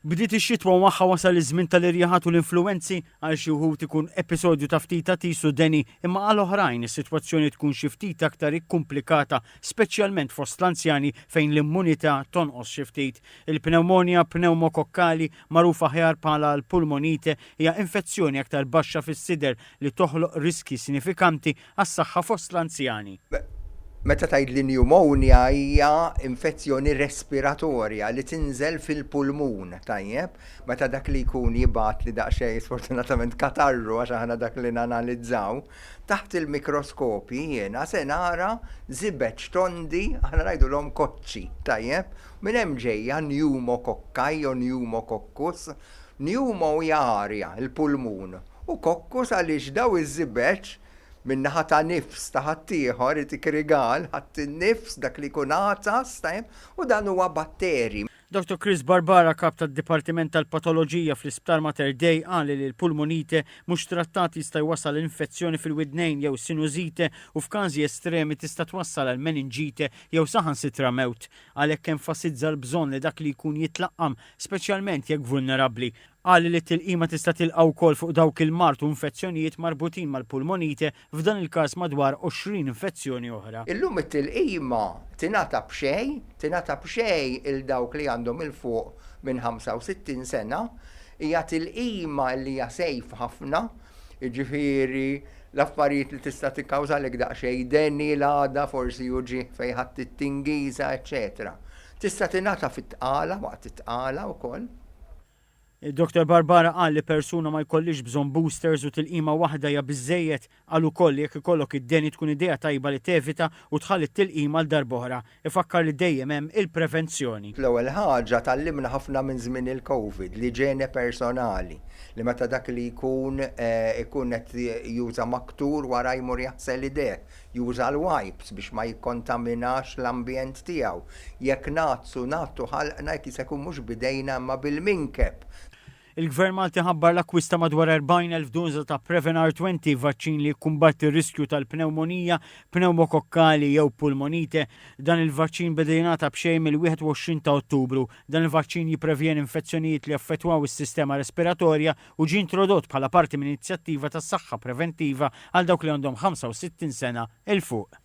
Bdiet ix-xitwa u magħha wasal iż-żmien tal-irjaħat u l-influwenzi. Għal xi wħud ikun episodju ta' ftit għatis u deni, imma għal oħrajn is-sitwazzjoni tkun xi ftit aktar ikkumplikata, speċjalment fost l-anzjani fejn l-immunità tonqos xi ftit. Il-pnewmonja pnewmokokkali, magħrufa aħjar bħala l-pulmonite, hija infezzjoni aktar baxxa fis-sider li toħloq riskji sinifikanti għas-saħħa fost l-anzjani. Meta tgħid li pneumonia hija infezzjoni respiratorja li tinżel fil-pulmun, tajjeb? Meta dak li jkun jibgħat li daqsxejn sfortunatament katarru għax aħna dak li nanalizzaw, taħt il-mikroskopji jiena se nara żibeġ tondi, aħna ngħidulhom koċċi, tajjeb? Minn hemm ġejja pneumococci jew pneumococcus. Pneumo hija arja, il-pulmun, u coccus għaliex daw iż-żibeġ min-naħa ta' nifs ta' ħaddieħor, itik rigal, ħadd in-nifs, dak li jkun għatas, tajjeb, u dan huwa batteri. Dottor Chris Barbara, Kap tad-Dipartiment tal-Patoloġija fl-Isptar Mater Dei qal li l-pulmonite mhux trattat jista' jwassal għal infezzjoni fil-widnejn jew sinużite u f'każi estremi tista' twassal għal meninġite jew saħansitra mewt. Għalhekk enfasizza l-bżonn li dak li jkun jitlaqqam, speċjalment jekk vulnerabbli. Qal li t-tilqima tista' tilqa' wkoll fuq dawk il-mard u infezzjonijiet marbutin mal-pulmonite, f'dan il-każ madwar 20 infezzjoni oħra. Illum it-tilqima tingħata b'xejn, tingħata b'xejn 'il dawk li għandhom 'il fuq minn 65 sena. Hija tilqima li hija safe ħafna, jiġifieri l-affarijiet li tista' tikkawżalek daqsxejn deni l-għada, forsi uġigħ fejn ħadt it-tingiża, eċċetera. Tista' tingħata fit-tqala, waqt it-tqala wkoll. Dottor Barbara qal li persuna ma jkollhiex bżonn boosters u tilqima waħda hija biżżejjed. Qal ukoll li jekk ikollok id-deni tkun idea tajba li tevita u tħalli t-tilqima għal darb'oħra. Ifakkar li dejjem hemm il-prevenzjoni. L-ewwel ħaġa tgħallimna ħafna minn żmien il-Covid, l-iġene personali, li meta dak li jkun ikun qed juża maktur wara jmur jaħsel idejh, Juża l-wipes biex ma jikkontaminax l-ambjent tiegħu. Jekk ngħaddsu, ngħattu ħalqna jekk jista' jkun mhux b'idejna imma bil-minkeb. Il-Gvern Malti ħabbar l-akkwist ta' madwar 40,000 doża ta' Prevenar 20, vaċċin li jikkumbatti r-riskju tal-pnewmonija, pnewmokokkali jew pulmonite. Dan il-vaċċin beda jingħata b'xejn mill-21 ta' Ottubru. Dan il-vaċċin jipprevjeni infezzjonijiet li jaffettwaw is-sistema respiratorja u ġie introdott bħala parti minn inizjattiva ta' saħħa preventiva għal dawk li għandhom 65 sena 'il fuq.